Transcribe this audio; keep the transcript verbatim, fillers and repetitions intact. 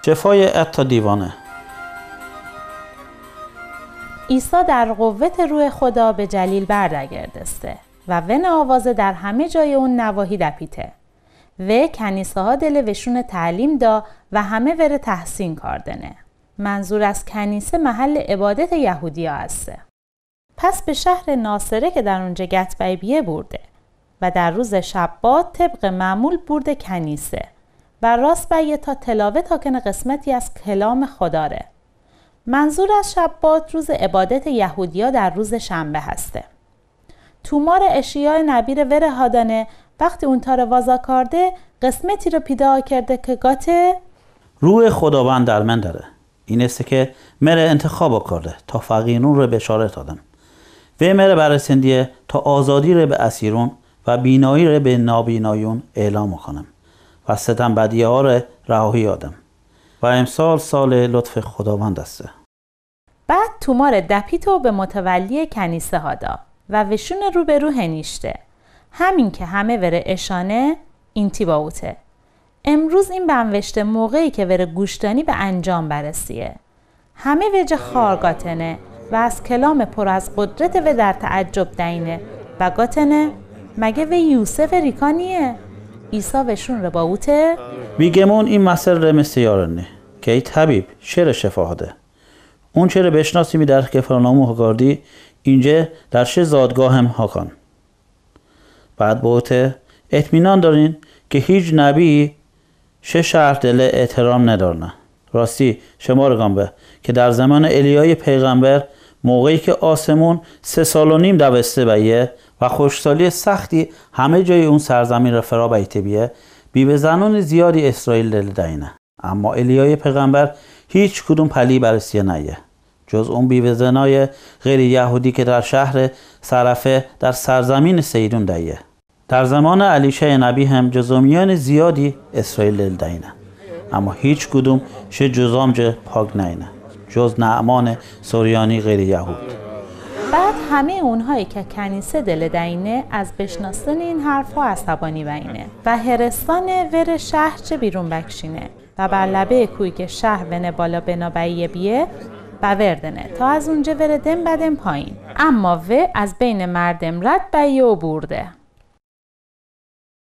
شفای حتی دیوانه. عیسی در قوت روح خدا به جلیل بر دگردسته و ون آوازه در همه جای اون نواحی دپیته. و کنیسه‌ها دل وشون تعلیم دا و همه وره تحسین کاردنه. منظور از کنیسه محل عبادت یهودیا هسته. پس به شهر ناصره که در اونجه گت بی بیه بورده و در روز شبات طبق معمول بورده کنیسه و راست بیه تا تلاوت هاکنه قسمتی از کلام خدا ره. منظور از شبات روز عبادت یهودیا در روز شنبه هسته. تومار اشعیا نبی ره وره هادنه، وقتی اون تاره وازا کارده، قسمتی ره پیدا کرده که گاته، روح خداوند در من داره، این است که مره انتخاب کرده تا فقیرون ره بشارت آدم. و مره برسندیه تا آزادی ره به اسیرون و بینایی ره به نابینایون اعلام کنم و ستم بدیه ها ره رهایی آدم. و امسال سال لطف خداوند است. بعد تومار دپیته و به متولی کنیسه هادا و وشون رو به رو هنیشته. همین که همه وره اشانه، اینتی باوته. امروز این بنوشته موقعی که وره گوشدانی به انجام برسیه. همه وجه خار گاتنه و از کلام پر از قدرت و در تعجب دینه و گاتنه، مگه و یوسف ریکانیه؟ عیسی وشون ره باوته. بیگمون این مثل ره مثل یارنه که ای طبیب، چره شفا هاده؟ اون چره بشناسیمی در کفرناحوم هاکاردی، اینجه در شه زادگاه هم هاکان. بعد بوته، اطمینان دارین که هیچ نبی شه شهر دله احترام ندارنه. راستی شماره گم به که در زمان الیای پیغمبر، موقعی که آسمون سه سال و نیم دوسته بیه و خشکسالی سختی همه جای اون سرزمین ره فرا بیته بیه، بیوه‌زنان زیادی اسرائیل دله دینه. اما الیای پیغمبر هیچ کدوم پلی بررسی نیه، جز اون بیوه‌زنای غیر یهودی که در شهر صرفه در سرزمین صیدون دیه. در زمان الیشع نبی هم جذامیان زیادی اسرائیل دله دینه، اما هیچ کدوم شه جذام جه پاک نینه، جز نعمان سریانی غیر یهود. بعد همه اونهایی که کنیسه دله دینه از بشناستن این حرفها عصبانی بینه و هرستانه وره شهر جه بیرون بکشینه و بر لبه کویی که شهر ونه بالا بنا بیه بیه بوردنه تا از اونجه وره دم بدن پایین. اما و از بین مردم رد بیه و بورده.